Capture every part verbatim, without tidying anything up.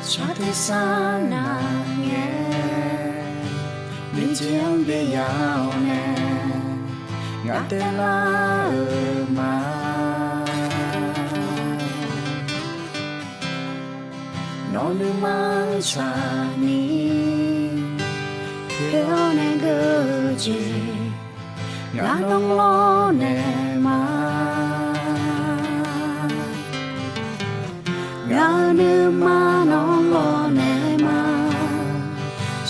Shar tersar nar ngae, nuijeq-anr byav-awr nae, ngaq taev lar-euq ma. Nawq nuima-anr tsaqni, poeq-awr nae geur-eu jeq, ngaq nawr lawrnaeq ma. Ngaq-euq nuima nawr lawrnaeq ma.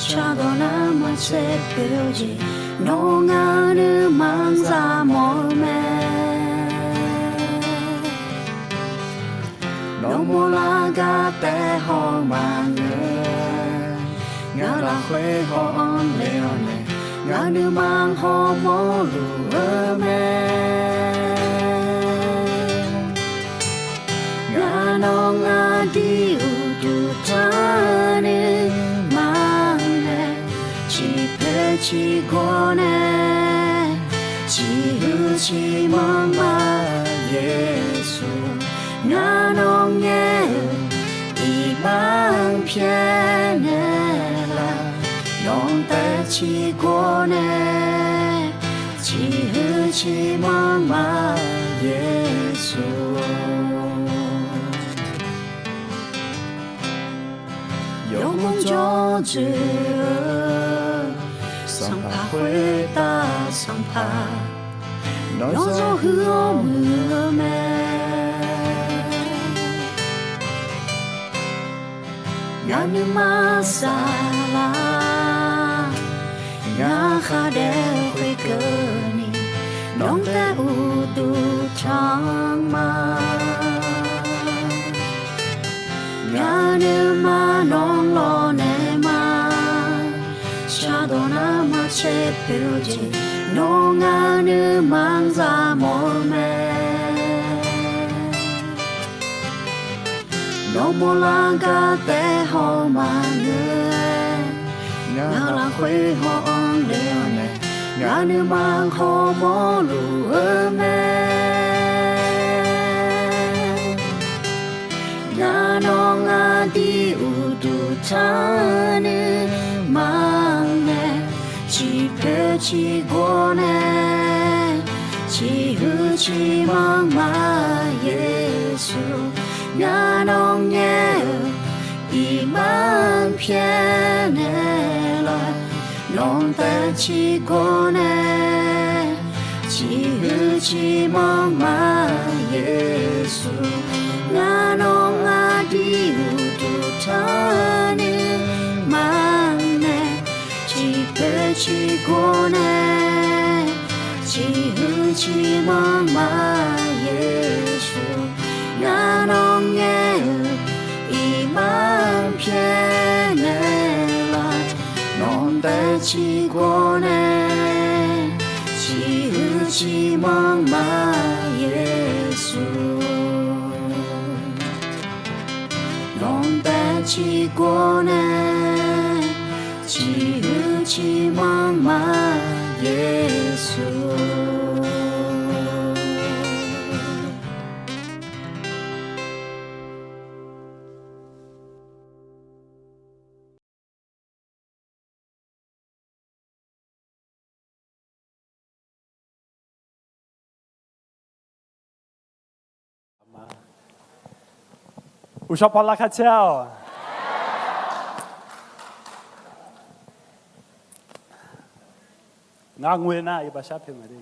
Shardawq nar maqtser poeq-eu jeq, nawr ngaq-euq nuima-anr za mawf-eu mae. Nawmaf lar gar taef haw maqngeur, ngaq lafkhoer haw-anr le-awr nae, ngaq nuima hawmawr luf-eu mae. Ngaq nawr ngaq dui uqduq tanr nuima nae, ciqpoeq ciqgawr nae, ciqhuiq ciqmanr ma Yeqsur. Ngaq nawr ngaer-euq iqbax-anr pyaeqnaeq laf, nawq taev ciqgawr nae, ciqhuiq ciqmanr ma Yeqsur. Yawmuiq jawr dzoeq-eu, sanqpaq khoertav sanqpaq, nawr zawr huiq-awr muiq-eu mae. Ngaq nuima saflar, ngaq khar daef khoerkeuvni, nawq taev uqduq tanr ma. Ngaq nuima nawr lawrnaeq ma. Shardawq nar maqtser poeq-eu jeq, nawr ngaq nuima-anr za mawf-eu mae. Nawmaf lar gar taef haw maqngeur-aer, ngaq lafkhoer haw-anr le-awr nae, ngaq nuima hawmawr luf-eu mae. Ngaq nawr ngaq dui uqduq tanr nuima nae, ciqpoeq ciqgawr nae, ciqhuiq ciqmanr ma Yeqsur. Ngaq nawr ngaer-euq iqbax-anr pyaeqnaeq laf, nawq taev ciqgawr nae, ciqhuiq ciqmanr ma Yeqsur. Ngaq nawr ngaq dui uqduq tanr nuima nae, ciqpoeq ciqgawr nae, ciqhuiq ciqmanr ma Yeqsur. Ngaq nawr ngaer-euq iqbax-anr pyaeqnaeq laf, nawq taev ciqgawr nae, ciqhuiq ciqmanr ma Yeqsur. Nawq taev ciqgawr nae, ciqhuiq ciqmanr ma Yeqsur. Uqshawq paq laqkhaq caer-awq. Ngar ngoe nar iqbaxshar pyaeq ma de.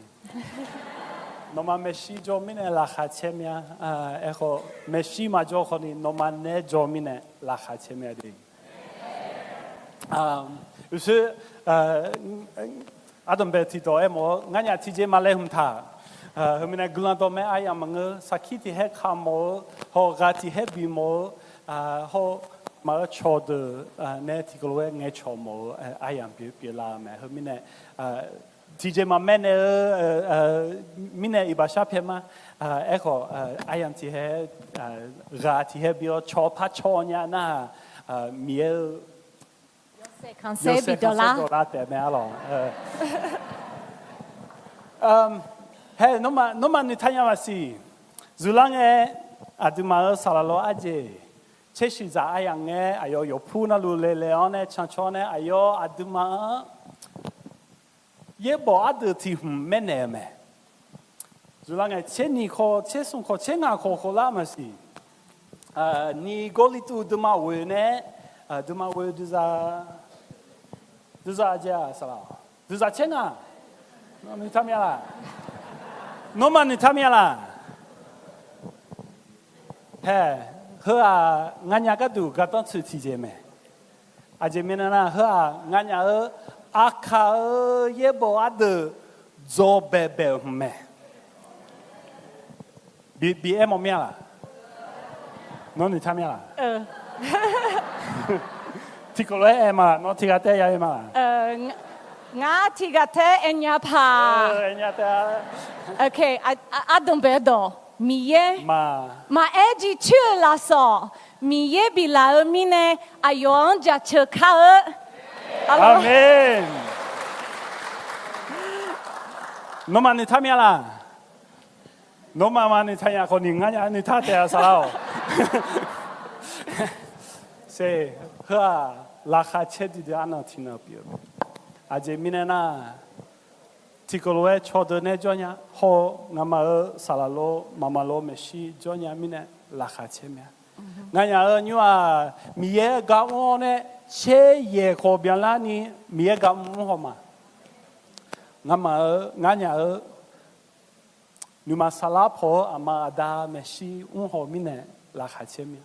Nawmaf maeqshi jawr mirnae laqkhaq caer mya. Aerkhawf maeqshi maqjawr khawfni nawmaf nae jawr mirnae laqkhaq caer mya de. Uqshoe, ardanqbae tiqdawq aermawf-eu ngar nyaf tiqjeq maqlaer hmq taq. Heumirnae guiqlanq dawqmae aryamq maqngeur, saqkir tiqhaer kamq-eu, hawq ghaq tiqhaer bimawf-eu, hawr maqgeur cawqdeuq nae tiqkawv lof-aer ngaeqcawq mawf-eu aryamq pyeuf pyeuflar-eu mae. Heumirnae tiqjeq maqmaeq naeq-eu mirnae iqbaxshar pyaeq ma. Aerkhawf aryamq tiqhaer, ghaq tiqhaer bi-awr cawq par cawq nya nar-aq, Miqyaer-eu yawshaef khanqsaer dawqlar taef mae arlawq. Hae, nawmaf noeqtaq nya maqsiq. Zmqlar ngae, aqduimaf-euq saqlaq lof-aer arjeq tsershuiqzaq aryamq ngae, aqyawf yawqpur navluf laeqlaeq-awr nae cancawr nae, aqyawf aqduimaf-anr yaerbof ardeuq tiq hmq maernaeq-euq mae. Zmqlar ngae, tser nyiq khawf, tser smq khawf, tser ngaq khawf khawf lar maqsiq. Nyiq Gawrliqtu duima ghoe nae, duima ghoe duiza, duiza aqjeq-aq saqlaq, duiza tser ngaq. Nawmaf noeqtaq mya laq? Nawmaf noeqtaq mya laq? Hae, heu-aq nganyaf gharduq gardanr tsoeq tiqjeq mae. Aqjeq mirnae nar, heu-aq nganyaf-eu aqkaq-eu yaerbof ardeuq dzawbaebae-euq hmq mae. Bi, bi aer mawf mya laq? Nawr noeqtaq mya laq? Tiqkawv lof-aer aer ma laq? Nawr tiqghaq taef ya aer ma laq? Ngar tiqghaq taef aer nya paq. Ardanqbae-eu dawq, Miqyaer maqaer jircoer-eu lafsawq, Miqyaer biflaf-eu mirnae aqyawf-anr jaceuq kar-eu. Aqmeq. Nawmaf noeqtaq mya laq? Nawmaf maqnoeqtaq nya khawf ni, nganyaf noeqtaq taef-a saqlar-awq. Heu-aq laqkhaq caer duidui arnan tiqnan pyeuf-eu mae. Aqjeq mirnae nar, tiqkawv lof-aer cawdeuq nae jawr nya, hawr-eu ngamaf-euq saqlaq lor, mqmaq maqlof maeqshi jawr nya mirnae laqkhaq caer mya. Nganyaf-euq nymr-aq, Miqyaer gar mr-awr nae, caer yaeq khawf byanlarni Miqyaer gar mr haw ma. Ngamaf-euq, nganyaf-euq nuima saqlar pawq-eu aqma aqda maeqshi mr haw mirnae laqkhaq caer mya.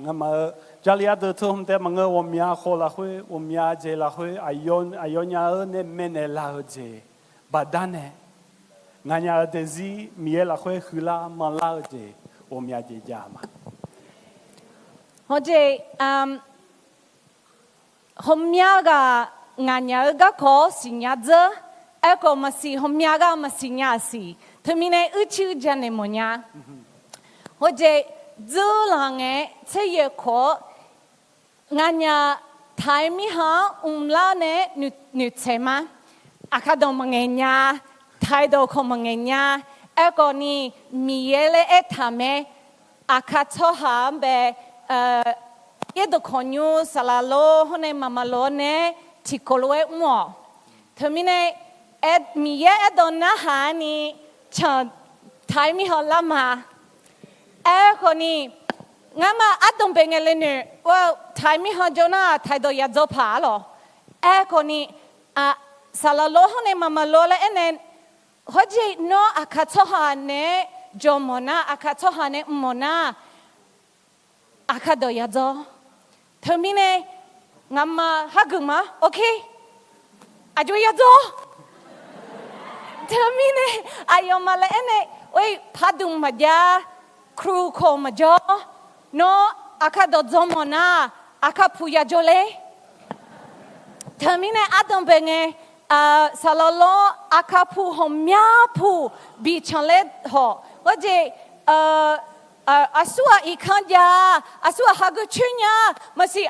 Ngamaf-euq Jarlif ardeuq teu hmq taef maqngeur, ghawqmya khawf lafkhoer, ghawqmya jeq lafkhoer, aqyawfnyaf-eu nae maeqnaeq laf-eu jeq baqdanae, nganyaf-euq daefzir Miqyaer lafkhoer huiqlar manqlar-eu jeq ghawqmya jeq jav ma. Hawjeq, ghawqmya ghaq nganyaf-eu garkawv-awr siqnya dzeur. Aerkhawf maqsiq, ghawqmya ghaq maqsiq nya-aq siq. Teumirnae uicuiv janaeq mawfnya. Hawjeq, dzeur laq ngae tser yaeq khawf-awr, nganyaf taq-aer mirkhanq-anr mrlar nae noeqtsaeq ma. Aqkar dawq maqngaeq nya, taq-aer dawq khawf maqngaeq nya. Aerkhawf ni, Miqyaer laer aertaq mae. Aqkar tsawrhaq-anr bae, yaerdawq kawqnymr saqlaq lor hawr nae mqmaq maqlof-awr nae tiqkawv lof-aer mr-awq. Teumirnae, Miqyaer aerdawq narhaq-aer ni canq taq-aer mirkhanq lar ma. Aerkhawf ni, ngamaf ardanqbae ngae le noeq, taq-aer mirkhanq jawr nar taq-aer dawq yadzawr paq-a lawq. Aerkhawf ni, saqlaq lor hawr nae mqmaq maqlof laer aernae, hawjeq nawr aqkar tsawrhaq naeq-aer jawr mawf nar, aqkar tsawrhaq nae mr mawf nar, aqkar dawq yadzawr. Teumirnae, ngamaf hageuf ma, ok. Aqjox yadzawr. Teumirnae, aqyawfmaf laer aernae, or-ir pardmq maqjav, kruqkhawq maqjawr, nawr aqkar dawq dzawr mawf nar, aqkar puq yajawr ler. Teumirnae ardanqbae ngae, saqlaq lor aqkar puq ghawqmya puq bicanq laer hawq. Hawjeq, aqsur-aq iqkanr jav, aqsur-aq hageuf coer nya, maqsiq,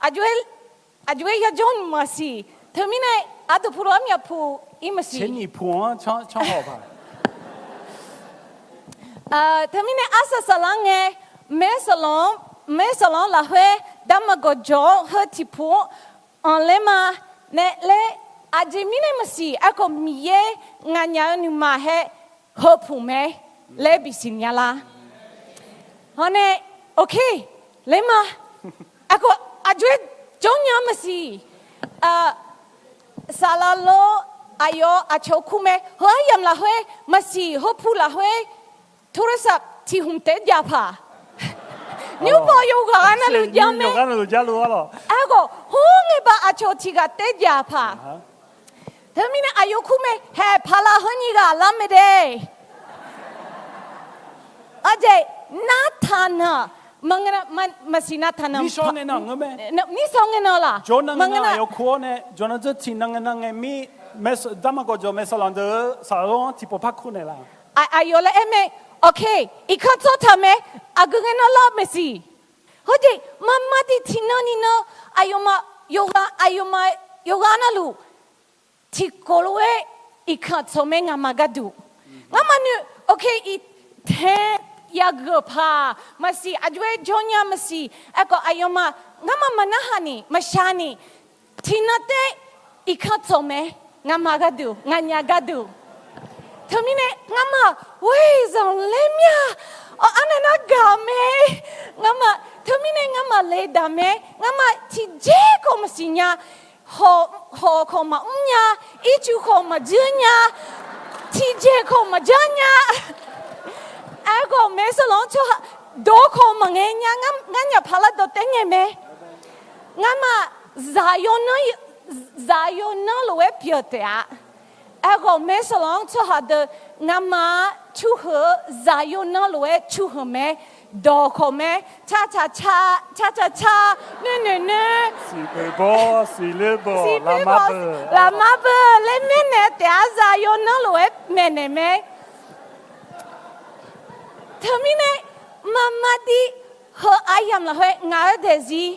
aqjox-aer yajawr maqsiq. Teumirnae, aqdui puq lof-aer myaq puq-ir maqsiq. Tser nyiq puq-anr canr hawq paq. Teumirnae arsaq saqlar ngae, maer saqlaq-anr, maer saqlaq-anr lafkhoer darma gawqjawq-anr heu tiq puq-anr anqler ma. Nae laer, aqjeq mirnae maqsiq, aerkhawf Miqyaer nganyaf-eu nuima hae heu puq mae laer bisiq nya lar. Hawr nae, ok, laer ma. Aerkhawf aqjox-aer jawr nya maqsiq. Saqlaq lor, aqyawf aqcawq kur mae, heu aryamq lafkhoer maqsiq, heu puq lafkhoer โทรศัพท์ tiq hmq taef-aer jav paq. Nymrpov yawqghaq navluf jav mae. Aerkhawf hawr ngae ba aqcawq tiq ghaq taef-aer jav paq. Teumirnae aqyawf kur mae, haeq paqlaq heu nyiq ghaq lar mae de. Aqjeq, nartaq nanq, maqsiq nartaq nanq, nirsaw ngae nan laq, jawr nan ngae nan aqyawf kur-awr nae jawr nan dzeur tiq nan ngae nan ngae mir, darma gawqjawq maersawq lanq deuq-eu saqlaq lor-anr tiqpawf par kur naeq laf. Aqyawf laer aer mae, ok, iqkanr tsawrtaq mae, aqgeu ngae nan lar maeqsiq. Hawjeq, maqmaq tiq tiq nan ni nan, aqyawfmaf yawqghaq, aqyawfmaf yawqghaq navluf tiqkawv lof-aer iqkanr tsawq mae ngaqma gharduq. Ngamaf noeq, ok, iq tae yageuf-eu paq maqsiq, aqjox-aer jawr nya maqsiq. Aerkhawf aqyawfmaf ngamaf maqnarhaq ni maqshaq ni, tiqnan taef iqkanr tsawq mae, ngamaf gharduq, nganyaf gharduq. Teumirnae ngamaf ghoe zanqler mir-a, arnav nar gaq mae. Ngamaf teumirnae ngamaf le daq mae. Ngamaf tiqjeq khawf maqsiq nya, hawq khawf maqmr nya, ircuf khawf maqdzeur nya, tiqjeq khawf maqdzar nya. Aerkhawf maeqshi lawq-anr tsawrhaq dawq khawf maqngae nya, ngar nyaf paq lar dawq taef ngae mae. Ngamaf zaqyo nanr, zaqyo nanr lof-aer pyeuf taef-a. Aerkhawf maeqshi lawq-anr tsawrhaq deuq ngamaf-a cuheuq-eu zaqyo nanr lof-aer cuheuq mae, dawq khawf mae, cacaq ca, cacaq ca, noeqnoeq noeq, siqpoeq bawr, siqler bawq, lafma beuq laer maernaeq taef-a, zaqyo nanr lof-aer maeqnaeq mae. Teumirnae maqmaqdir heu aryamq lafkhoer ngaq-eu daefzir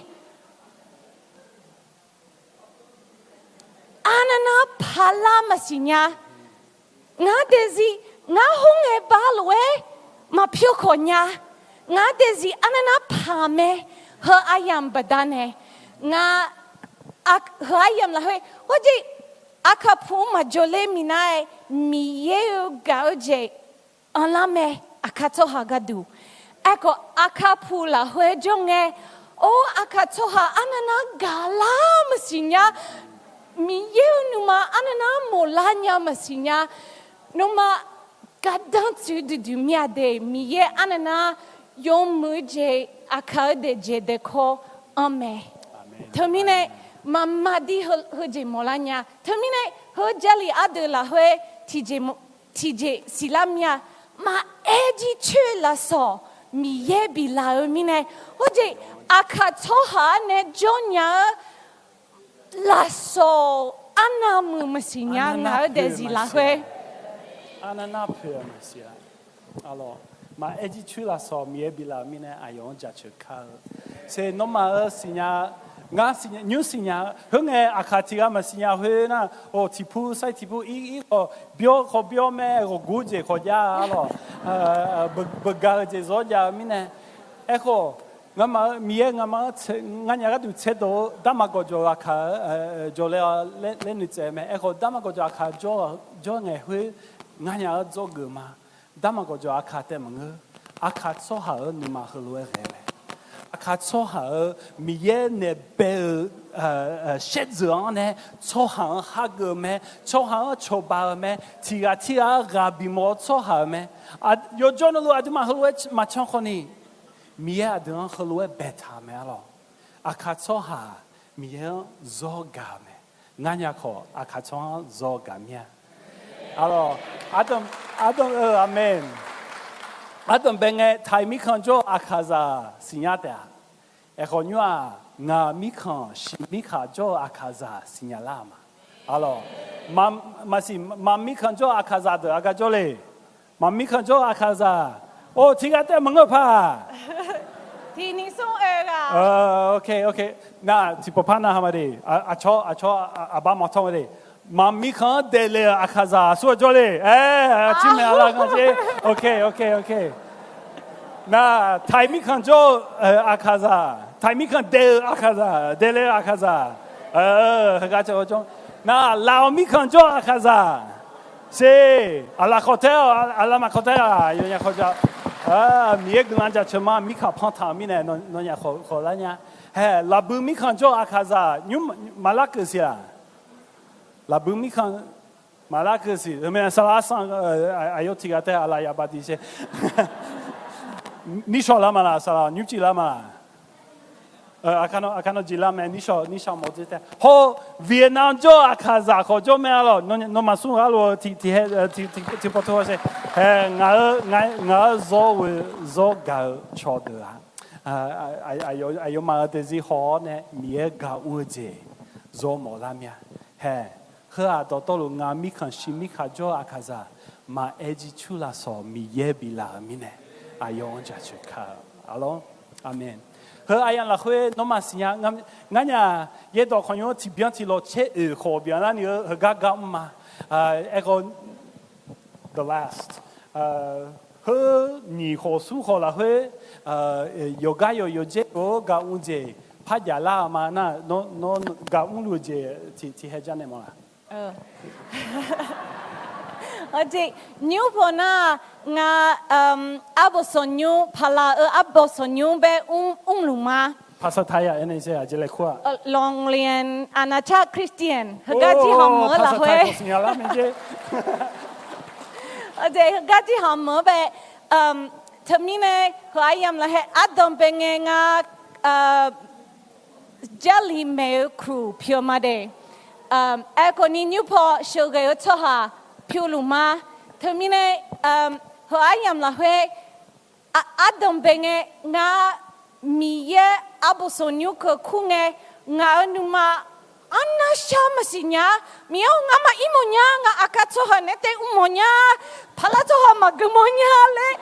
arnav nar paq lar maqsiq nya. Ngar daefzir, ngar khoerngae bar lof-aer maqpyawr khawf nya. Ngar daefzir arnav nar paq mae. Heu aryamq baqda nae, ngar, heu aryamq lafkhoer khoerjeq, Aqkaq pu maqjawq ler minav-aer, Miqyaer-eu gaq-eu jeq anrlar mae, Aqkaq tsawrhaq gharduq. Aerkhawf Aqkaq pu lafkhoer jawr ngae, or, Aqkaq tsawrhaq arnav nar gaq lar maqsiq nya. Miqyaer-eu nuima arnav nar mawqlar nya maqsiq nya. Nuima gardanr tsoeq duidui mir-a de, Miqyaer arnav nar yawmuiq-eu jeq, Aqkaq-eu daefjeq daefkawr anr mae. Teumirnae maqmaqdir heujeq mawqlar nya. Teumirnae heu Jarlif ardeuv lafkhoer tiqjeq siqlar mir-a. Maqaer jircoer lafsawq Miqyaer biflaf-eu mirnae, khoerjeq Aqkaq tsawrhaq-anr nae jawrnya-eu lafsawq arnavmuiq maqsiq nya, ngaq-eu daefzir lafkhoer. Arnav nar poeq-eu maqsiq-a. Maqaer jircoer lafsawq Miqyaer biflaf-eu mirnae aqyawf-anr jaceuq kar-eu. Ser nawmaf-eu siqnya, ngar siqnya, nymr siqnya-eu khoerngae, Aqkaq tiq ghaq maqsiq nya khoer nar, or, tiqpur sair tiqpur ir ir khawf byawr khawf byawr mae, ghawqgur jeq khawf jav-a lawq. Beugar-eu jeq zawr jav-eu mirnae. Aerkhawf, ngamaf-eu Miqyaer nga'maf-anr nganyaf gharduq tserdawq-eu darma gawqjawq-eu Aqkaq-eu jawrle laer noeqtsaev mae. Aerkhawf darma gawqjawq Aqkaq jawr ngae khoer nganyaf-eu dzawgeuf ma. Darma gawqjawq Aqkaq taef maqngeur. Aqkaq tsawrhaq-euq nuima heulof-aer ghae mae. Aqkaq tsawrhaq-euq Miqyaer naeq bae-eu shaerdzeuq-anr nae tsawrhaq-anr hageuf-eu mae. Tsawrhaq-anr cawba-eu mae. Tiq ghaq tirghaq-anr ghaq bimawf-eu tsawrhaq-euq mae. Yawjawr navluf aqduimaf heulof-aer maqcan khawf ni, Miqyaer aqdui-anr heulof-aer baetaq-euq mae-a lawq. Aqkaq tsawrhaq Miqyaer-anr zawr gaq-euq mae. Ngar nya khawf Aqkaq tsawrhaq-anr zawr gaq mir-a. Aqlawq, ardanq, ardanq-eu aqmeq. Ardanq bae ngae, taiq mirkhanq jawr-eu Aqkaqzaq siqnya taef-a. Aerkhawf nymr-aq, ngaq mirkhanq shiq mirkhanq jawr-eu Aqkaqzaq siqnya lar-euq ma. Aqlawq, maqsiq, maq mirkhanq jawr-eu Aqkaqzaq deuq aqgar jawr le. Maq mirkhanq jawr-eu Aqkaqzaq. Or, tiq ghaq taef maqngeur paq. Tiq ni smr oe ghaq. Nar tiqpawf par nar ha ma de. Aqcawq, aqcawq, aqbar mawq tawr ma de. Maq mirkhanq-anr daeqle-euq Aqkaqzaq aqsur-eu jawr le. Aer, tirmaeq aqlar ganr jer. Nar taiq mirkhanq jawr-eu Aqkaqzaq, taiq mirkhanq daeq-eu Aqkaqzaq, daeqle-eu Aqkaqzaq. Heugar jawr. Nar laf-awq mirkhanq jawr-eu Aqkaqzaq. Sher, aqlaf khawf taer-awq, aqlaf maq khawf taer-aq, yawnyaf khawf ja. Miqyaer guiqlanq jaceuq ma, mirkhanq panq taq-euq mirnae nawnyaf khawf lar nya. Hae, lafbui mirkhanq jawr-eu Aqkaqzaq nymr maq larkeuv siq-aq. Lafbui mirkhanq maq larkeuv siq. Heu mirnae saqlaq arsan, aqyawf tiq ghaq taer aqlaf yaf baf diq sher. Nishawq lar ma laq, saqlaq nymrcif lar ma laq. Aqkaq nawq jeq lar mae, nishawq, nishawq mawf dzer tae. Hawr, Vietnam jawr-eu Aqkaqzaq khawf jawr mae-a lawq. Nawmaf smr ghaq lof-eu tiq, tiq, tiqpawf tov-a sher. Hae, ngaq-eu, ngaq-eu zawr ghoe zawr gaq-eu cawqdeuq-aq, aqyawfmaf-euq daefzir haw-awr nae Miqyaer gaq mr-eu jeq zawr mawf lar mir-a. Hae, heu-aq dawqtawvluf ngaq mirkhanq shiq mirkhanq jawr-eu Aqkaqzaq maqaer jircur lafsawq Miqyaer biflaf-euq mirnae aqyawf-anr jaceuq ka-eu. Aqlawr, aqmeq. Heu aqyawf lafkhoer nawmaf siqnya, ngar nya, yaerdawq khawqnymr-anr tiqbyan tiqlawq caer oeq khawf byan larni-eu heugar gar mr ma. Aerkhawf, the last, Heu nyiq khawf smr khawf lafkhoer, yawqgar yawq yawqdzaer-eu gar mr jeq par jaf lar-eu ma nar, nawr gaq mrluf-eu jeq tiq tiq hae jar naeq mawf laf. Nymr paw nar, ngar, arbof sanqnymr, paqlaq-eu arbof sanqnymr bae mrluf ma. Pastor Taiya aernae jeq aqjeq laeqkawr-aq, โรงเรียนอาณาจักรคริสเตียน heugar jirhaq meuq-eu lafkhoer, heugar jirhaq meuq-eu bae, teumirnae heu aryamq lafkhoer ardanq bae ngae ngar, Jarlif maeq-eu kuq pyeuf ma de. Aerkhawf ni nymr paw sheuqghae-eu tsawrhaq pyeufluf ma. Teumirnae, heu aryamq lafkhoer ardanq bae ngae ngar Miqyaer arbof sanqnymr keuv kur ngae, ngaq-euq nuima arnavshar maqsiq nya. Miqyaer-or, ngamaf ir mawf nya, ngaq aqkar tsawrhaq naeq-aer taef mr mawf nya, paqlar tsawrhaq maqgui mawf nya laer.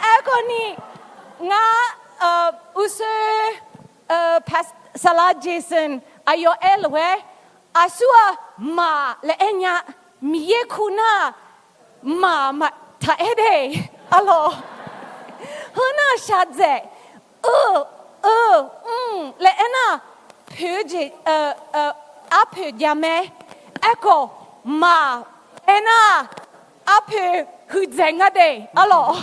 Aerkhawf ni ngar, uqshoe, Saqlaq Jason aqyawf aer lof-aer, aqsur-aq maq laer aer nya. Miqyaer kur nar-aq maq maqtaq aer de, arlawq. Heu nar-aq shaqdzaeq, eu, eu, mr laer aernar, poeq-eu jeq, arpoeq jav mae. Aerkhawf maq aernar, arpoeq huiqdzaeq nga de, arlawq.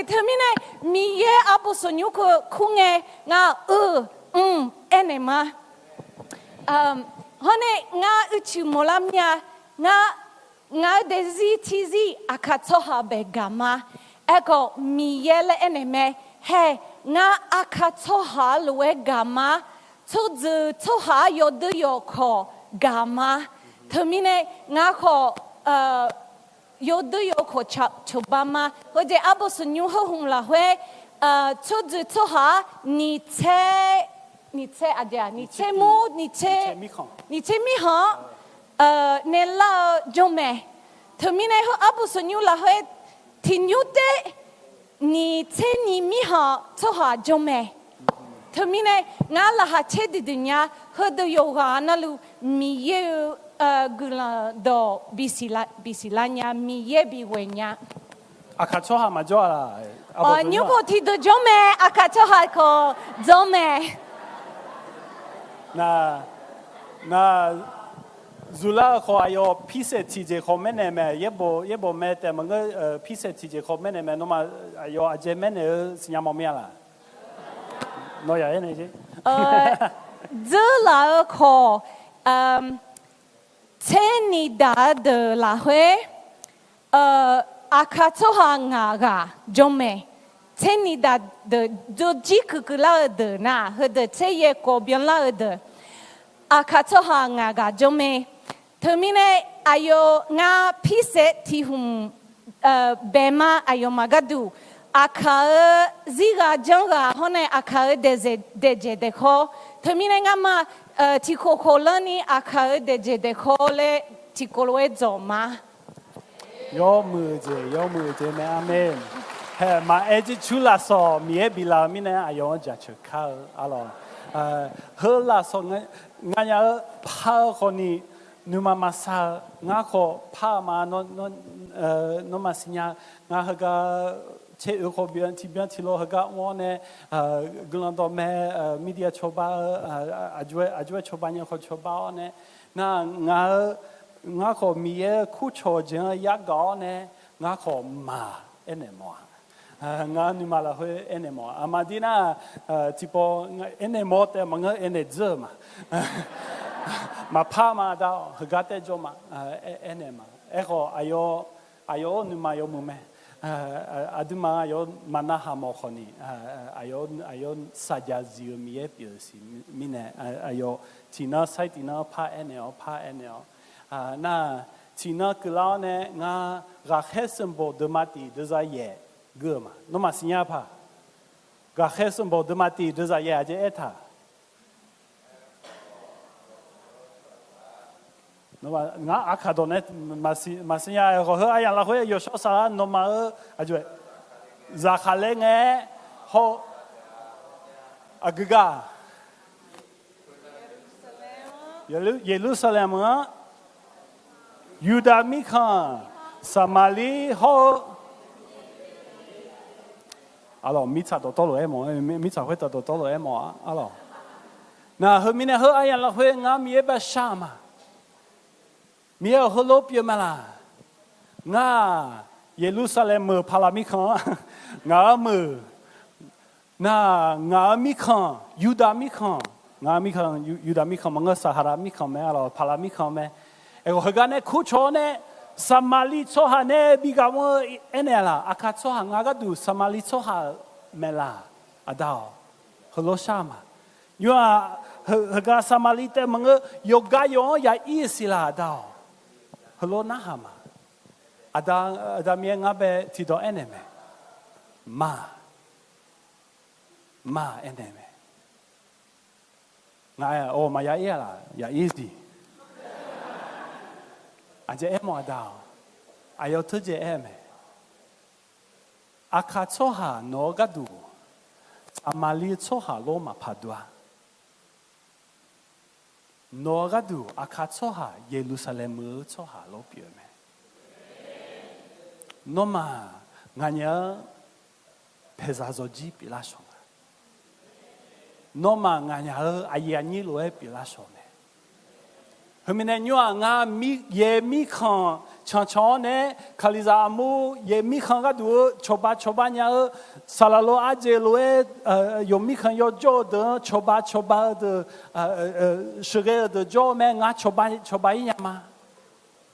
Teumirnae Miqyaer arbof sanqnymr keuv kur ngae, ngar eu, mr aernaeq ma. Hawr nae ngar uicuiv mawqlar mir-a, ngar, ngaq-euq daefzir tiqzir aqkaq tsawrhaq bae gaq ma. Aerkhawf Miqyaer laer aernaeq mae, hae, ngar aqkaq tsawrhaq-a lof-aer gaq ma. Tsawrjeuq tsawrhaq-a yawdui yawq khawf gaq ma. Teumirnae ngar khawf, yawdui yawq khawf cawba ma. Heujeq arbof sanqnymr heu hmq lafkhoer, tsawrjeuq tsawrhaq-a nyiq tser, nyiq tser aqjeq-aq, nyiq tser mur, nyiq tser, nyiq tser mirkhanq-anr nae lar-eu jawr mae. Teumirnae heu arbof sanqnymr lafkhoer tiqnymr taef nyiq tser nyiq mirkhanq tsawrhaq jawr mae. Teumirnae ngar laqkhaq caer duidui nya, heudeuq yawqghaq navluf Miqyaer-euq guiqlanq dawq bisiq lar nya, Miqyaer bighoe nya. Aqkaq tsawrhaq maqjawr-a laq? Nymr paw tiqdeuq jawr mae, aqkaq tsawrhaq khawf jawr mae. Nar, nar, zuqlar-eu khawf aqyawf pirsaeq tiqjeq khawf maernaeq mae, yaerbof, yaerbof mae taef maqngeur, pirsaeq tiqjeq khawf maernaeq mae, nawmaf aqyawf aqjeq maernaeq-eu siqnya mawf mir-a laq? Nawr yaq aernaeq jeq. Dzeurlaf-eu khawf, tser ni daq-eu deuq lafkhoer, aqkaq tsawrhaq ngaq ghaq jawr mae. Tser ni daq deuq, jawrjir kuiqkuiq lar-eu deuq nar, heudeuq tser yaeq kawv byanlar-eu deuq, aqkaq tsawrhaq ngaq ghaq jawr mae. Teumirnae aqyawf ngar pirsaeq tiq hmq bae ma, aqyawfmaf gharduq aqkaq-eu zirghaq janrghaq hawr nae aqkaq-eu daeqdzaeq daeqkhawr. Teumirnae ngar ma, tiqkhof khof lanr ni aqkaq-eu daeqdzaeq daeqkhawr laer tiqkawv lof-aer dzawq ma. Yawmuiq-eu jeq, yawmuiq-eu jeq mae, aqmeq. Hae, maqaer jircur lafsawq Miqyaer biflaf-eu mirnae aqyawf-anr jaceuq kar-eu arlawq. Heu lafsawq nganyaf-eu par-eu khawf ni nuima maqsaq-eu, ngar khawf par-eu ma, nawr maqsiq nya. Ngar heugar tser oeq khawf byan tiqbyan tiqlof heugar mr-awr nae, guiqlanq dawqmae, media cawba-eu, aqjox-aer cawba nya khawf cawba-awr nae, nar ngaq-eu, ngar khawf Miqyaer-eu kurcawq-eu jeq-anr yagaq-awr nae, ngar khawf maq aernaeq mawf-a. Ngar nuima lafkhoer aernaeq mawf-a. Aqma dir nar, tiqpawf aernaeq mawf taef maqngeur, aernaeq dzeur-eu ma. Maqpar ma da-awq, heugar taer jawr ma. Aernaeq ma. Aerkhawf aqyawf, aqyawf-or nuima yawmuiq mae. Aqduimaf aqyawf maqnarhaq mawf khawf ni, aqyawf-anr saqjaq zif-eu Miqyaer pyeuf-eu siq mirnae, aqyawf tiqnan sair tiqnan par aernaeq-awr, par aernaeq-awr. Nar, tiqnan keuvlar-awr nae ngar ghaqkhaer sanqbof deuvma tiq deuvza yaef geur-eu ma. Nawr maqsiq nya paq. Ghaqkhaer sanqbof deuvma tiq deuvza yaef aqjeq aertaq. Ngar aqkaq dawq nae maqsiq nya-aer khawf, heu aryamq lafkhoer yawshawr saflar nawmaf-eu aqjox-aer zaqkhaq laer ngae-aer haw-eu aqgeu gar, Yeqlursaqlaeq-anr, Yurdav mirkhanq, Saqmaqliv hawr-eu Arlawq, mirtsaq dawqtawvluf aermawf, mirtsaq khoertav dawqtawvluf aermawf-a, arlawq. Naq, heu mirnae heu aryamq lafkhoer ngar Miqyaer bashar-eu ma. Miqyaer-awq, heulof pyeuf mae laq? Ngar-aq, Yeqlursaqlaeq meuq paqlaq mirkhanq-anr ngaq-anr meuq. Naq, ngaq-euq mirkhanq, Yurdav mirkhanq, ngaq-euq mirkhanq, Yurdav mirkhanq maqngeur, Saqhaqlaq mirkhanq mae, arlawq, paqlaq mirkhanq mae. Aerkhawf, heugar nae kurcaw-awr nae, Saqmaqliv tsawrhaq nae bi gaq mr-eu aernaeq-a laq? Aqkaq tsawrhaq, ngaq gharduq Saqmaqliv tsawrhaq-euq mae laq? Aqda-awq, heulof shar-eu ma. Nymr-aq, heugar Saqmaqliv taef maqngeur, yawqgar yawq-anr ya'ir-eu siq laq, Aqda-awq? Heulof narhaq ma. Aqda, Aqda Miqyaer ngar bae tiqdawq aernaeq mae. Ma, ma aernaeq mae. Ngaq-aer-aq, maqya ir-a laq? Ya'ir siq. Aqjeq aermawf, Aqda-awq, aqyawf teujae aer mae. Aqkaq tsawrhaq nawq-eu gharduq Saqmaqliv tsawrhaq lof maqpaq duq-a. Nawq-eu gharduq Aqkaq tsawrhaq Yeqlursaqlaeq meuq-eu tsawrhaq lof pyeuf-eu mae. Nawmaf nganyaf-anr paeqzaq zawqjir pyeuflar shawq nga. Nawmaf nganyaf-eu aqyuif aqnyir lof-aer pyeuflar shawq mae. Heumirnae nymr-aq, ngar yaeq mirkhanq cancan-awr nae, Kalizaq armur yaeq mirkhanq gharduq-eu cawba cawba nya-eu, saqlaq lof arjeq lof-aer yawq mirkhanq yawjawr-eu deuq-anr cawba cawba-eu deuq, sheuqghae-eu deuq jawr-eu mae, ngar cawba cawba ir nya ma.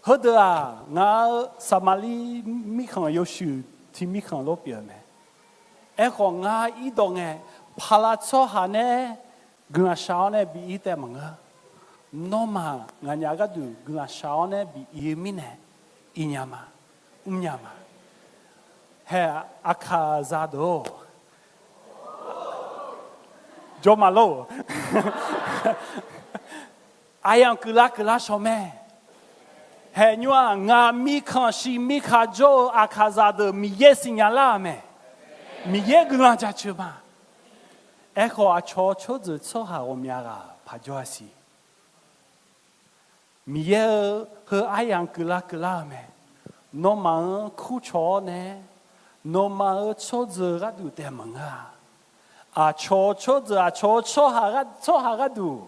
Heudeuq-aq, ngar-eu Saqmaqliv mirkhanq yawshuif tiq mirkhanq lof pyeuf-eu mae. Aerkhawf, ngar irdawq ngae, paqlaq tsawrhaq nae guiqlanq shaq-awr nae bi ir taev maqngeur. Nawmaf nganyaf gharduq guiqlanq shaq-awr nae bi ir-eu mirnae, ir nya ma, mr nya ma. Hae, Aqkaqzaq deuq-or, jawr ma lor. Aryamq keuvlar keuvlar shawq mae. Hae nymr-aq, ngaq mirkhanq shiq mirkhanq jawr-eu Aqkaqzaq deuq Miqyaer siqnya lar-euq mae. Miqyaer guiqlanq jaceuq ma. Aerkhawf, aqcawq tsawrjeuq tsawrhaq ghawqmya ghaq paq jawr-a siq. Miqyaer-eu heu aryamq keuvlar keuvlar-eu mae. Nawmaf-anr kurcaw-awr nae, nawmaf-euq tsawrjeuq gharduq taef maqngeur-a. Aqcawq tsawrjeuq, aqcawq-eu tsawrhaq gharduq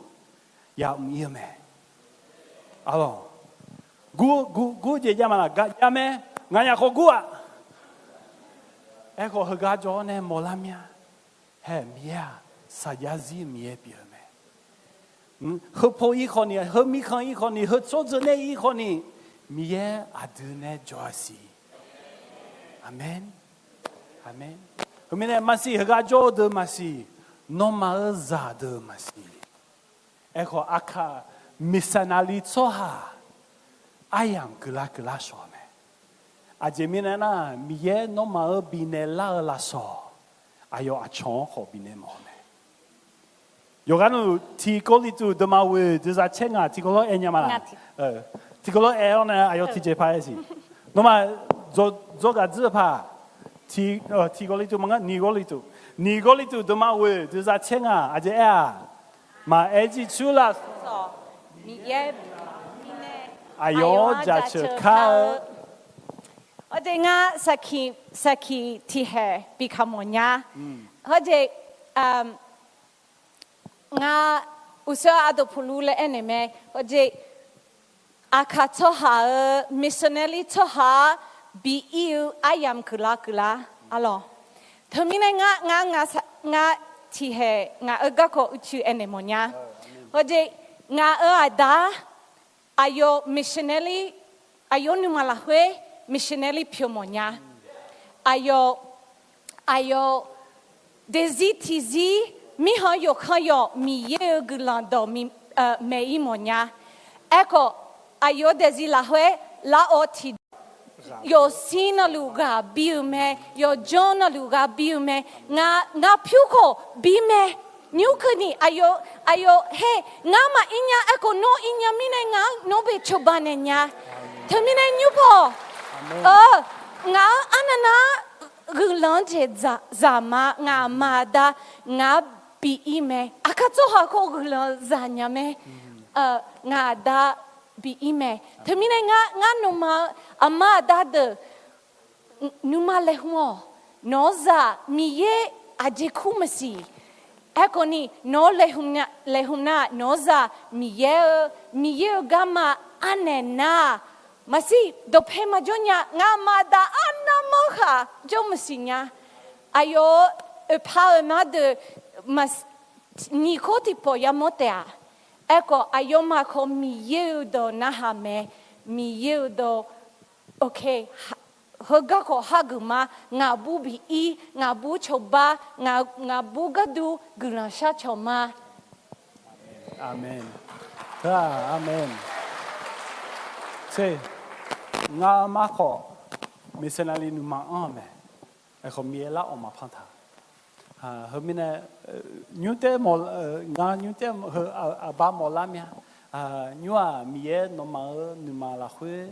yamq ir-eu mae. Arlawq, gur, gur, gur jeq jav ma laq? Gar jav mae. Nganyaf khawf gur-aq. Aerkhawf, heugar jawr-awr nae mawqlar mya. Hae, Miqyaer-aq, saqjax zir-eu Miqyaer pyeuf-eu mae. Heu paw ir khawf ni, heu mirkhanq ir khawf ni, heu tsawrjeuq nae ir khawf ni, Miqyaer aqdui nae jawr-a siq. Aqmeq. Aqmeq. Heumirnae maqsiq, heugar jawr-eu deuq maqsiq, nawmaf-euq zaqdeuq maqsiq. Aerkhawf, Aqkaq missionary tsawrhaq aryamq keuvlar keuvlar shawq-eu mae. Aqjeq mirnae nar, Miqyaer nawmaf-euq bifnaeq lar-eu lafsawq aqyawf aqcawq-anr khawf bifnaeq mawf-eu mae. Yawqghaq navluf, Tiq Gawrliqtu deuqma ghoeq deuqzaq caer ngaq tiq gawrlawr aer nya ma laq? Tiq gawrlawr aer-awr nae aqyawf tiqjeq paq-aer siq. Nawmaf dzawgaq dzeur-eu paq, Tiq Gawrliqtu maqngeur, Nyiq Gawrliqtu, Nyiq Gawrliqtu deuqma ghoeq deuqzaq caer ngaq aqjeq aer-aq, maqaer jir tsur laf, aqyawf-anr jaceuq kar-eu. Hawjeq ngar saqkiq tiqhaeq bi kamq mawfnya. Hawjeq, ngar uqshoe ardawq puqlu laer aernaeq mae. Hawjeq, Aqkaq tsawrhaq-euq missionary tsawrhaq-anr bi ir-eu aryamq keuvlar keuvlar arlawq. Teumirnae ngar, ngar, ngar tiqhaeq ngaq-euq garkawv uicuiv aernaeq mawfnya. Hawjeq, ngaq-euq aqda-ar, aqyawf missionary, aqyawf nuima lafkhoer missionary pyeuf mawfnya. Aqyawf, aqyawf daefzir tiqzir mirkhanq yawqkhanr yawq Miqyaer-euq guiqlanq dawq maeq ir mawfnya. Aerkhawf, aqyawf daefzir lafkhoer lar-awr tiq yawqsir navluf ghaq bi-eu mae, yawqjanr navluf ghaq bi-eu mae. Ngaq, ngaq pyur khawf bi mae. Nymr keuvni aqyawf, aqyawf hae, ngar maqir nya, aerkhawf nawr ir nya mirnae ngaq-anr nawr bae cawba naeq nya. Teumirnae nymr paw, ngaq-anr arnavnav-ar guiqlanq-anr jeq zaq ma. Ngaq aqma aqda ngaq-anr bi ir mae. Aqkaq tsawrhaq khawf guiqlanq zaq nya mae. Ngaq aqda bi ir mae. Teumirnae ngar, ngar nawmaf-eu aqma aqda deuq nuima laeqhmq-awq. Nawq-eu zaq Miqyaer aqjeq kur maqsiq. Aerkhawf ni nawq-eu laeqhmq nar, nawq-eu zaq Miqyaer-eu, Miqyaer-eu garma arnaeq nar-aq, maqsiq dawqpae maqjawr nya. Ngamaf daq arnavmanr khaq jawr maqsiq nya. Aqyawf-euq oeqpaq-euq nar deuq maq nyiq kawr tiqpawf yamawr taef-a. Aerkhawf aqyawfmaf khawf Miqyaer-eu dawq narhaq mae. Miqyaer-eu dawq, ok, heugar khawf hageuf ma. Ngaqbur bi ir, ngaqbur cawba, ngaq, ngaqbur gharduq guiqlanq shar cawq ma. Aqmeq. Aqmeq. Tser, ngar mar khawf missionary nuima anr-eu mae. Aerkhawf Miqyaer lar-awq maqpanq taq. Heumirnae, nymr taef mawf, ngar nymr taef heu aqbar mawf lar mya. Nymr-aq Miqyaer nawmaf-euq nuima lafkhoer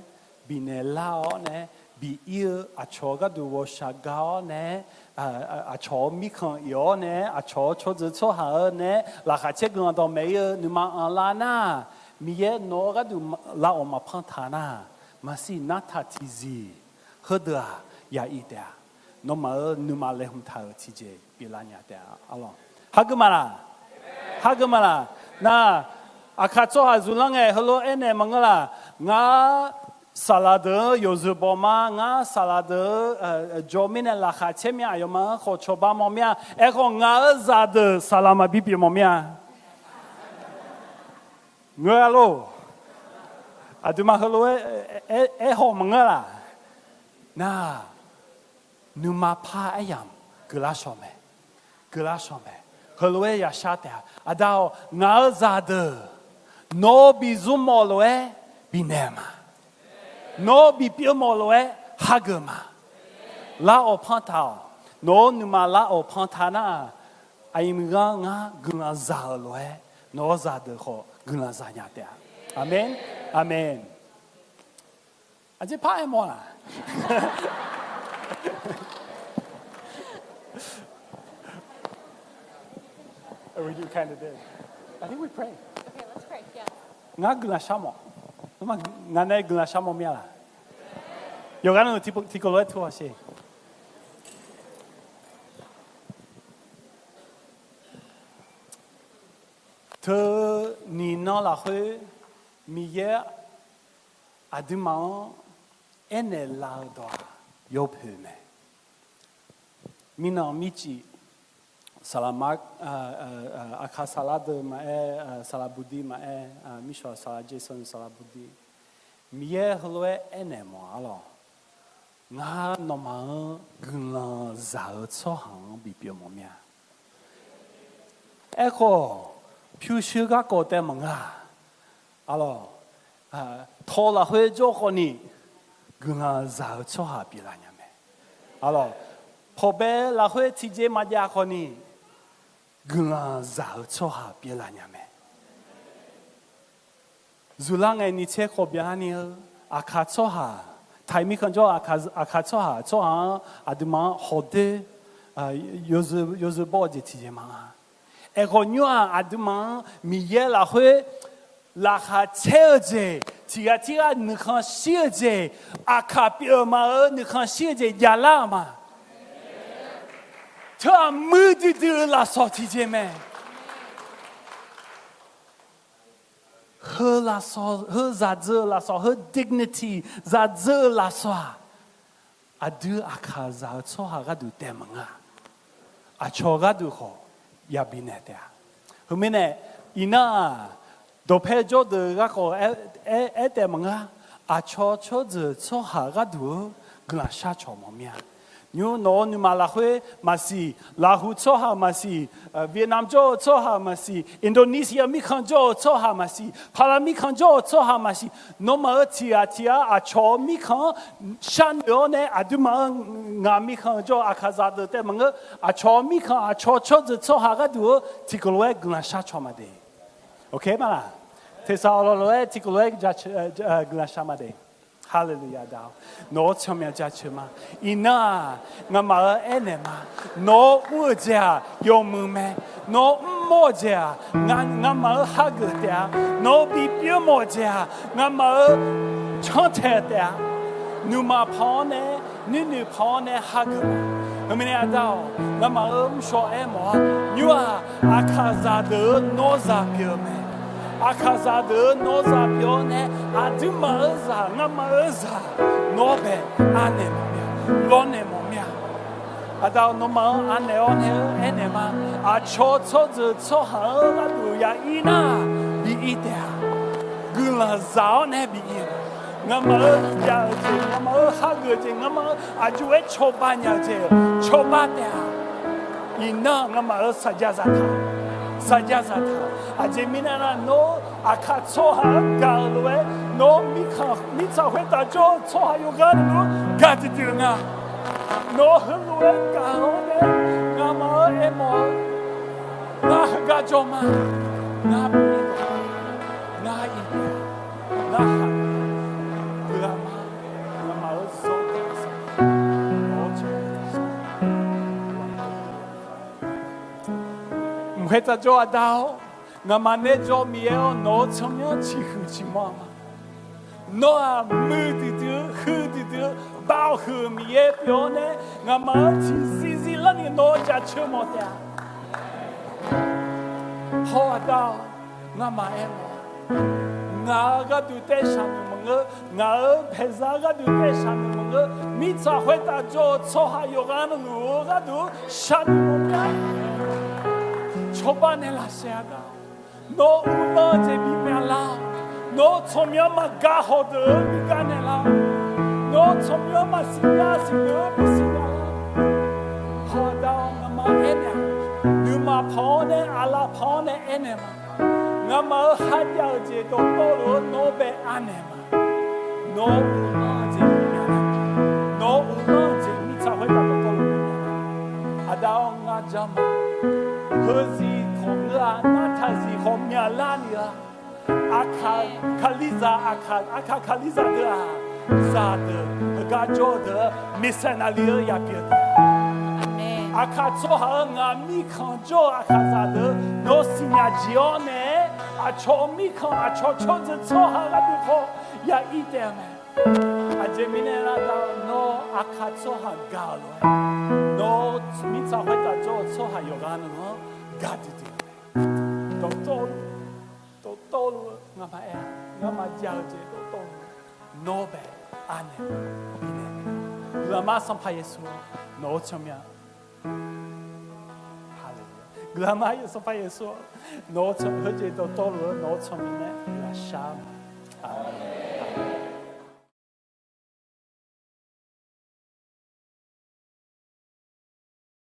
bifnaeq lar-awr nae, bi ir-eu aqcawq gharduq ghawqshaq gar-awr nae, aqcawq-euq mirkhanq iq-awr nae, aqcawq-euq tsawrjeuq tsawrhaq-eu nae, laqkhaq caer guiqlanq dawqmaeq ir-eu nuima anr lar nar, Miqyaer nawq-eu gharduq lar-awq maqpanq taq nar, maqsiq nartaq tiqziq heudeuq-aq ya ir taef-a. Nawmaf-euq nuima laeqhmq taq-euq tiqjeq pyeuflar nya taef-a. Arlawq, hageuf ma laq? Hageuf ma laq? Nar, aqkaq tsawrhaq zmqlar ngae heulof-aer aernaeq maqngeur laq? Ngar saqlaq deuq-anr yawzeu baw ma. Ngar saqlaq deuq-anr jawr mirnae laqkhaq caer mya. Aqyawfmaf-anr khawf cawba mawf mya. Aerkhawf ngaq-euq zaqdeuq saqlaq maqbi pyeuf mawf mya. Ngeur-a lor. Aqduimaf heulof-aer aer haw maqngeur laq? Nar, nuima par aryamq guiqlar shawq mae. Guiqlar shawq mae. Heulof-aer yashar taef-a. Aqda-awq, ngaq-euq zaqdeuq nawq-eu bi zmr mawf lof-aer bifnaeq ma. Nawq-eu bi pyeuf mawf lof-aer hageuf ma. Lar-awq panq taq-awq. Nawq-eu nuima lar-awq panq taq nar, aqyuif muiq ghanr ngar guiqlanq zaq-euq lof-aer nawq-eu zaqdeuq khawf guiqlanq zaq nya taef-a. Aqmeq. Aqmeq. Aqjeq par aermawf laq? We do kind of this. I think we pray. Ngar guiqlanq shar mawf. Ngaq nae guiqlanq shar mawf mya laq? Yawqghaq navluf tiqkawv lof-aer tur-awq sher. Teu nyiq nan lafkhoer Miqyaer aqduimaf-anr aernaeq laf-eu dawq-aq yawpoeq mae. Mirnan mircif saqlaq ma, aqkaq saqlaq deuq maqaer, saqlaq budir maqaer, mirshawq saqlaq Jason saqlaq budir, Miqyaer heulof-aer aernaeq mawf-a lawq. Ngar nawmaf-anr guiqlanq zaq-eu tsawrhaq-anr bipyeuf mawf mya. Aerkhawf, pyurshuir garkawv taev maqngeur-a. Arlawq, tawq lafkhoer jawr khawf ni guiqlanq zaq-eu tsawrhaq pyeuflar nya mae. Arlawq, pawqbae lafkhoer tiqjeq maqjav khawf ni guiqlanq zaq-eu tsawrhaq pyeuflar nya mae. Zuqlar ngae ni tser khawf byanlar ni-eu, aqkaq tsawrhaq, taiq mirkhanq jawr-eu aqkaq tsawrhaq, tsawrhaq-anr aqduimaf-anr hawdoer, yawzeu bawr-eu jeq tiqjeq ma-a. Aerkhawf nymr-aq aqduimaf-anr Miqyaer lafkhoer laqkhaq caer-eu jeq, tiqghaq tirghaq nuikhanr shir-eu jeq, aqkaq pyeuf-eu ma-eu nuikhanr shir-eu jeq javlar-eu ma. Teu-aq muir duidui-eu lafsawq tiqjeq mae. Heu lafsawq, heu zaqdzeu-eu lafsawq, heu dignity zaqdzeu-eu lafsawq-aq, aqdui aqkaq zaq-eu tsawrhaq gharduq taev maqngeur-a. Aqcawq gharduq khawf yabi naeq taef-a. Heumirnae, iqnan-aq, dawqpae jawrdeuq garkawv aer taef maqngeur-a. Aqcawq tsawrjeuq tsawrhaq gharduq-eu guiqlanq shar cawq mawf mir-a. Nymr nawq-eu nuima lafkhoer maqsiq, laqhu tsawrhaq maqsiq, Vietnam jawr-eu tsawrhaq maqsiq, Indonesia mirkhanq jawr-eu tsawrhaq maqsiq, Paqlaq mirkhanq jawr-eu tsawrhaq maqsiq, nawmaf-euq tiqghaq tiqghaq aqcawq-eu mirkhanq-anr sharnoeq-awr nae aqduimaf-eu ngaq mirkhanq jawr-eu aqkaq zaqdeuq taev maqngeur, aqcawq-eu mirkhanq aqcawq tsawrjeuq tsawrhaq gharduq-eu tiqkawv lof-aer guiqlanq shar cawq ma de. Ok ma laq? Tersaq awqlawq lof-aer tiqkawv lof-aer guiqlanq shar ma de. Haleluya da-awr. Nawq-awr tsawrmyanr jaceuq ma. Iqnan-aq, ngamaf-euq aernaeq ma. Nawq-awr ur-eu jeq-aq yawmuiq mae. Nawq-awr mr-awr-eu jeq-aq, ngamaf-euq hageuf taef-a. Nawq-eu bipyeuf mawf-eu jeq-aq, ngamaf-euq cantaeq taef-a. Nuima paq-awr nae, nuinoeq paq-awr nae hageuf ma. Heumirnae aqda-awq, ngamaf-euq mrshawq aermawf-a, nymr-aq, aqkaqzaq deuq-eu nawr zaq pyeuf-eu mae. Aqkaqzaq deuq-eu nawr zaq pyeuf-awr nae, aqduimaf-euq zaq, ngamaf-euq zaq, nawr bae anaeq mawf mir-a, lawrnaeq mawf mir-a. Aqda-awq, nawmaf-anr anaeq-awr nae-eu aernaeq ma. Aqcawq tsawrjeuq tsawrhaq-anr gharduq ya ir nar, bi ir taef-a. Guiqlanq zaq-awr nae bi ir-eu. Ngamaf-euq jav-eu jeq, ngamaf-euq hageuf-eu jeq, ngamaf-euq aqjox-aer cawba nya-eu jeq, cawba taef-a. Iqnan ngamaf-euq saqjazaq taq, saqjazaq taq. Aqjeq mirnae nar, nawr aqkaq tsawrhaq-anr gaq-euq lof-aer, nawr mirkhanq mirtsaq khoertav jawr-eu tsawrhaq yawqghaq navluf-anr gaq tiqdui-eu nga. Nawr heulof-aer gaq-awr nae, ngamaf-anr aermawf-eu, ngar heugar jawr ma, ngar bi, ngar ir taef, ngar haq, guiqlanq ma, ngamaf-euq zawr taef-a. Mq khoertav jawr-eu aqda-awr, ngamaf nae jawr Miqyaer-awr, nawq-euq tsawrmyanr ciqhuiq ciqmawr-a ma. Nawr-aq, muiq duidui-eu, huiq duidui-eu, baoq huiq-euq Miqyaer pyeuf-awr nae, ngamaf-anr tiqzir zir larni nawq-anr jaceuq mawf taef-a. Hawr aqda-awq, ngamaf aermawf-a, ngaq-euq gharduq taev shaq noeq maqngeur, ngaq-euq paeqzaq gharduq taev shaq noeq maqngeur, mirtsaq khoertav jawr-eu tsawrhaq yawqghaq navluf-eu gharduq shaq noeq mawf mir-a. Cawba naeqlaf saef-a gar. Nawr uvlanr-eu jeq bimyaq lar-awq. Nawr tsawrmyanr maqgar haw deuq-anr bigar naeqlar-awq. Nawr tsawrmyanr maqsiqnya siqdeuq-anr bisiqnya lar-awq. Hawq aqda-awq, ngamaf aernaeq-a, nuima paq-awr nae, aqlaf paq-awr nae aernaeq ma. Ngamaf-euq kharjav-euq jeq dawqtawvluf-eu nawr bae anaeq ma. Nawr uvlanr-eu jeq bimyaq lar. Nawr uvlanr-eu jeq mirtsaq khoertav dawqtawvluf bimyaq lar. Aqda-awr, ngar jar ma. Heuzif khawf ngeur-a, ngar taqzif khawf myaqlar ni-a. Aqkaq kalizaq, aqkaq, aqkaq kalizaq deuq-aq, zaqdeuq heugar jawr-eu deuq-anr missionary-anr yapyeuf taef. Aqkaq tsawrhaq-euq ngaq mirkhanq jawr-eu aqkaqzaq deuq-anr nawr siqnya jeq-awr nae, aqcawq mirkhanq, aqcawq tsawrjeuq tsawrhaq gharduq khawf ya ir taef-a mae. Aqjeq mirnae aqda-awq, nawr aqkaq tsawrhaq gaq-euq lof-aer, nawr mirtsaq khoertav jawr-eu tsawrhaq yawqghaq navluf-anr gaq duidui-eu mae. Dawqtawvluf, dawqtawvluf-eu ngamaf aer-a, ngamaf jav-eu jeq dawqtawvluf nawr bae anaeq bifnaeq. Guiqlanq ma, Sanqpaq Yeqsur, nawq-eu tsawrmyanr. Haleluya. Guiqlanq ma, Sanqpaq Yeqsur, nawq-eu tsawrmyanr, heujeq dawqtawvluf-eu nawq-eu tsawrmyanr nae ghaqshar ma. Aqmeq.